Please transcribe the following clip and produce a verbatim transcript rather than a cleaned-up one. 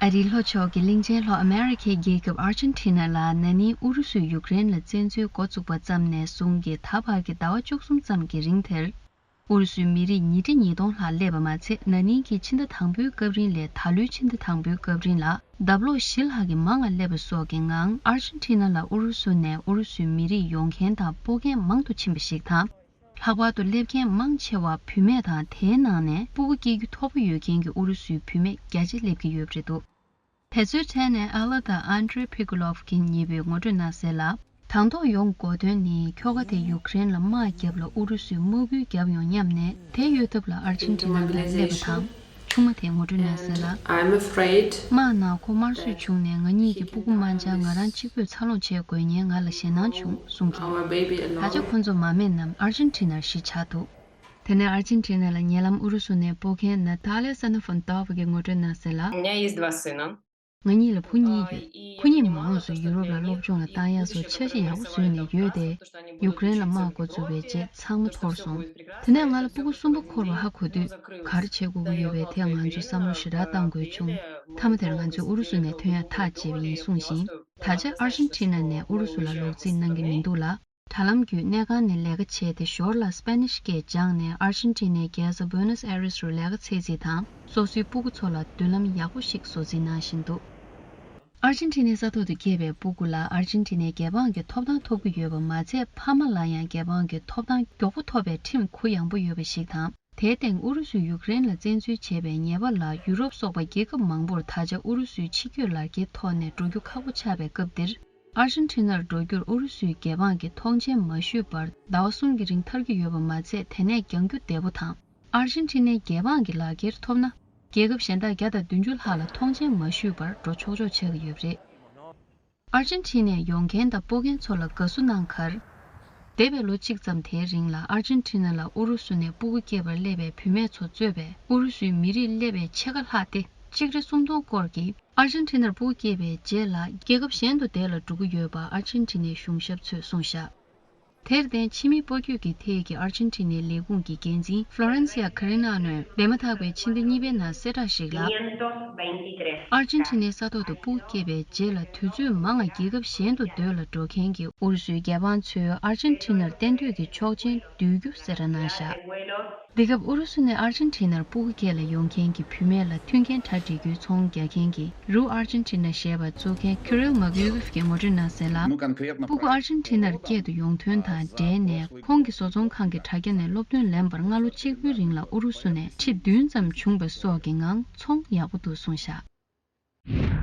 ཨ་རིའི་ལྷོ་ཕྱོགས་ཀྱི་གླིང་ཆེན་ལྷོ་ཨ་མེ་རི་ཁའི་རྒྱལ་ཁབ་ཨར་ཇེན་ཊི་ན་ལ། ན་ནིང་ཨུ་རུ་སུས་ཡུཀ་རེན་ལ་བཙན་འཛུལ་འགོ་བཙུགས་པ་ཙམ་ནས་བཟུང་གི་ད་བར་གྱི་ཟླ་བ་བཅུ་གསུམ་ཙམ་གྱི་རིང་དེར། ཨུ་རུ་སུའི་མི་རིགས་ཉིས་ཁྲི་ཉིས་སྟོང་ལྷག་སླེབས་པ་མ་ཚད། ན་ནིང་གི་ཕྱི་ཟླ་དང་པོའི་སྐབས་རིང་ལས་ད་ལོའི་ཕྱི་ཟླ་དང་པོའི་སྐབས་རིང་ལ་ལྡབ་ལོག་བཞི་ལྷག་གིས་མང་བ་སླེབས་པ་སོགས་ཀྱི་ངང་། ཨར་ཇེན་ཊི་ན་ལ་ཨུ་རུ་སུ་ནས་ཨུ་རུ་སུའི་མི་རིགས་ཡོང་མཁན་དང་སྤོ་མཁན་མང་དུ་ཕྱིན་པ་ཞིག་དང་། ལྷག་པར་དུ་སླེབས་མཁན་མང་ཆེ་བ་བུད་མེད་དང་། དེའི་ནང་ནས་སྤུ་གུ་སྐྱེ་རྒྱུ་མཐོ་པོ་ཡོད་མཁན་གྱི་ཨུ་རུ་སུའི་བུད་མེད་བརྒྱ་ཆ་སླེབས་ཀྱི་ཡོད་པ་རེད་འདུག་དེ་ཚོའི་གྲས་ནས་ཨ་ལ་དང་ཨན་ཌྲེ་ཕི་གུ་ལོབ་ཀིན་གཉིས་པོས་ངོ་སྤྲོད་གནང་གསལ་ལ། དང་ཐོག་ཡོང་དགོས་དོན་ནི། ཁྱོ་ག་དེ་ཡུཀ་རེན་ལ་དམག་བརྒྱབ་ལ་ཨུ་རུ་སུས་དམག་སྐུལ་བརྒྱབ་ཡོང་སྙམ་ནས། དེ་གཡོལ་ཐབས་ལ་ཨར་ཇེན་ཊི་ན་ལ་སླེབས་པ་དང་། ཆུང་མ་དེས་ངོ་སྤྲོད་གནང་གསལ་ལ། I'm afraid དམག་ནང་ཁོ་དམར་གསོད་བྱུང་ནས། ང་གཉིས་ཀྱི་སྤུ་གུ་དམར་འབྱར། ང་རང་གཅིག་པུས་འཚར་ལོངས་བྱེད་དགོས་ཉེན་ང་ལ་ཞེད་སྣང་བྱུང་གསུངས་ཀྱིས། ད་ཆ་ཁོ་ཚོ་མ་སྨད་རྣམས་ཨར་ཇེན་ཊི་ནར་གཞིས་ཆགས་འདུག་དེ་ནས་ཨར་ཇེན་ཊི་ན་ལ་ཉེ་ལམ་ཨུ་རུ་སུ་ནས་སྤོ་མཁན་ན་ཏཱ་ལེ་ས་ན་ཧྥོན་ཏོ་ཝ་གིས་ངོ་སྤྲོད་གནང་གསལ་ལ། У меня есть два сына. ང་གཉིས་ལ་བུ་གཉིས་ཡོད། ཁོ་གཉིས་མ་འོངས་སུ་ཡུ་རོབ་ལ་སློབ་སྦྱོང་ལ་བཏང་ཡག་སོགས་འཆར་གཞི་ཡག་པོ་བཟོས་ནས་ཡོད་དེ། ཡུཀ་རེན་ལ་དམག་འགོ་བཙུགས་པའི་རྗེས་ཚང་མ་འཐོར་སོང་། དེ་ནས་ང་ལ་སྤུ་གུ་གསུམ་པ་འཁོར་བ་ཧ་གོ་དུས། ག་རེ་བྱེད་དགོས་ཀྱི་ཡོད་པའི་ཐད་ང་ཚོས་བསམ་བློ་ཞེ་དྲག་བཏང་དགོས་བྱུང་། མཐའ་མ་དེར་ང་ཚོས་ཨུ་རུ་སུ་ནས་ཐོན་ཡག་ཐག་བཅད་པ་ཡིན་གསུངས་ཤིང་། ད་ཆ་ཨར་ཇེན་ཊི་ན་ནས་ཨུ་རུ་སུ་ལ་ལོག་རྩིས་གནང་གི་མི་འདུག་ལ། དྲ་ལམ་བརྒྱུད་གནས་ཁང་ནས་ལས་ཀ་བྱས་ཏེ། ཞོར་ལ་སྤེ་ནིཤ་སྐད་སྦྱངས་ནས་ཨར་ཇེན་ཊི་ནའི་རྒྱལ་ས་བུ་ནོས་ཨེ་རེས་རུ་ལས་ཀ་འཚོལ་རྩིས་དང་། སོ་སོའི་སྤུ་གུ་ཚོ་ལ་མདུན་ལམ་ཡག་པོ་ཞིག་བཟོ་རྩིས་གནང་བཞིན་འདུག་ཨར་ཇེན་ཊི་ནའི་ས་ཐོག་ཏུ་སྐྱེས་པའི་སྤུ་གུ་ལ་ཨར་ཇེན་ཊི་ནའི་རྒྱལ་འབངས་ཀྱི་ཐོབ་ཐང་ཐོབ་ཀྱི་ཡོད་པ་མ་ཚད། ཕ་མ་ལ་ཡང་རྒྱལ་འབངས་ཀྱི་ཐོབ་ཐང་མགྱོགས་པོ་ཐོབ་པའི་ཁྲིམས་གུ་ཡངས་པོ་ཡོད་པ་ཞིག་དང་། དེའི་སྟེང་ཨུ་རུ་སུས་ཡུཀ་རེན་ལ་བཙན་འཛུལ་བྱས་པའི་ཉེས་པ་ལ། ཡུ་རོབ་སོགས་པ་རྒྱལ་ཁབ་མང་པོར་ད་ཆ་ཨུ་རུ་སུའི་ཕྱི་སྐྱོད་ལག་འཁྱེར་ཐོག་ནས་འགྲོ་རྒྱུ་ཁག་པོ་ཆགས་པའི་སྐབས་འདིར། ཨར་ཇེན་ཊི་ནར་འགྲོ་རྒྱུར་ཨུ་རུ་སུའི་རྒྱལ་འབངས་ཀྱིས་ཐོངས་མཆན་མ་ཞུས་པར་ཟླ་བ་གསུམ་གྱི་རིང་ཐར་གྱི་ཡོད་པ་མ་ཚད། དེ་ནས་རྒྱང་རྒྱུག་བདེ་པོ་དང་། ཨར་ཇེན་ཊི་ནའི་རྒྱལ་འབངས་ཀྱི་ལག་འཁྱེར་ཐོབ་ན། རྒྱལ་ཁབ་གཞན་དག་བརྒྱ་དང་བདུན་ཅུ་ལྷག་ལ་ཐོངས་མཆན་མ་ཞུས་པར་འགྲོ་ཆོག་ཆོག་ཆགས་ཀྱི་ཡོད་པ་རེད། ཨར་ཇེན་ཊི་ནའི་ཡོང་མཁན་དང་སྤོ་མཁན་ཚོ་ལ་དགའ་བསུ་གནང་ཁར། འདས་པའི་ལོ་གཅིག་ཙམ་དེའི་རིང་ལ་ཨར་ཇེན་ཊི་ན་ལ་ཨུ་རུ་སུ་ནས་སྤུ་གུ་སྐྱེས་པར་སླེབས་པའི་བུད་མེད་ཚོ་གཙོས་པའི་ཨུ་རུ་སུའི་མི་རིགས་སླེབས་པའི་ཕྱེད་ཀ་ལྷག་སྟེ། གཅིག་རེ་སུམ་སྟོང་སྐོར་གྱིས་ཨར་ཇེན་ཊི་ནར་སྤུ་གུ་སྐྱེས་པའི་རྗེས་ལ་རྒྱལ་ཁབ་གཞན་དུ་བསྡད་ལ་འགྲོ་གི་ཡོད་པ་ཨར་ཇེན་ཊི་ནའི་གཞུང་ཞབས་ཚོས་གསུངས་བཞག་དེར་བརྟེན། ཕྱི་མི་སྤོ་སྐྱོད་ཀྱི་ཐད་ཀྱི་ཨར་ཇེན་ཊི་ནའི་ལས་ཁུངས་ཀྱི་འགན་འཛིན་ཧྥློ་རེན་སི་ཡ་ཁ་རི་ན་ནོས་འདས་མ་ཐག་པའི་ཕྱི་ཟླ་གཉིས་པའི་ནང་གསལ་བསྒྲགས་ཤིག་ལ། ཨར་ཇེན་ཊི་ནའི་ས་ཐོག་ཏུ་སྤུ་གུ་སྐྱེས་པའི་རྗེས་ལ་དུས་ཚོད་མང་ང་རྒྱལ་ཁབ་གཞན་དུ་སྡོད་ལ་འགྲོ་མཁན་གྱི་ཨུ་རུ་སུའི་རྒྱལ་འབངས་ཚོས་ཨར་ཇེན་ཊི་ནར་གཏན་སྡོད་ཀྱི་ཆོག་མཆན་བསྡུ་རྒྱུ་གསལ་བསྒྲགས་གནང་བཞག་འདི་སྐབས་ཨུ་རུ་སུ་ནས་ཨར་ཇེན་ཊི་ནར་སྤུ་གུ་སྐྱེས་ལ་ཡོང་མཁན་གྱི་བུད་མེད་ལ་མཐུན་རྐྱེན་གྲ་སྒྲིག་རྒྱུའི་ཚོང་རྒྱག་མཁན་གྱི་རུ་ཨར་ཇེན་ཊི་ན་ཞེས་པ་གཙོ་མཁན་ཁུ་རེལ་མ་གུ་ཡེ་ཝེབ་ཀྱིས་ངོ་སྤྲོད་གནང་གསལ་ལ། སྤུ་གུ་ཨར་ཇེན་ཊི་ནར་སྐྱེལ་དུ་ཡོང་དོན་དང་འབྲེལ་ནས། ཁོང་གི་བཟོ་ཚོང་ཁང་གི་དྲ་རྒྱ་ནས་སློབ་ཐོན་ལེན་པར་སྔ་ལོ་གཅིག་པུའི་རིང་ལ་ཨུ་རུ་སུ་ནས་ཁྲི་བདུན་ཙམ་བྱུང་བ་སོགས་ཀྱི་ངང་ཚོང་ཡག་པོ་འདུག་གསུངས་བཞག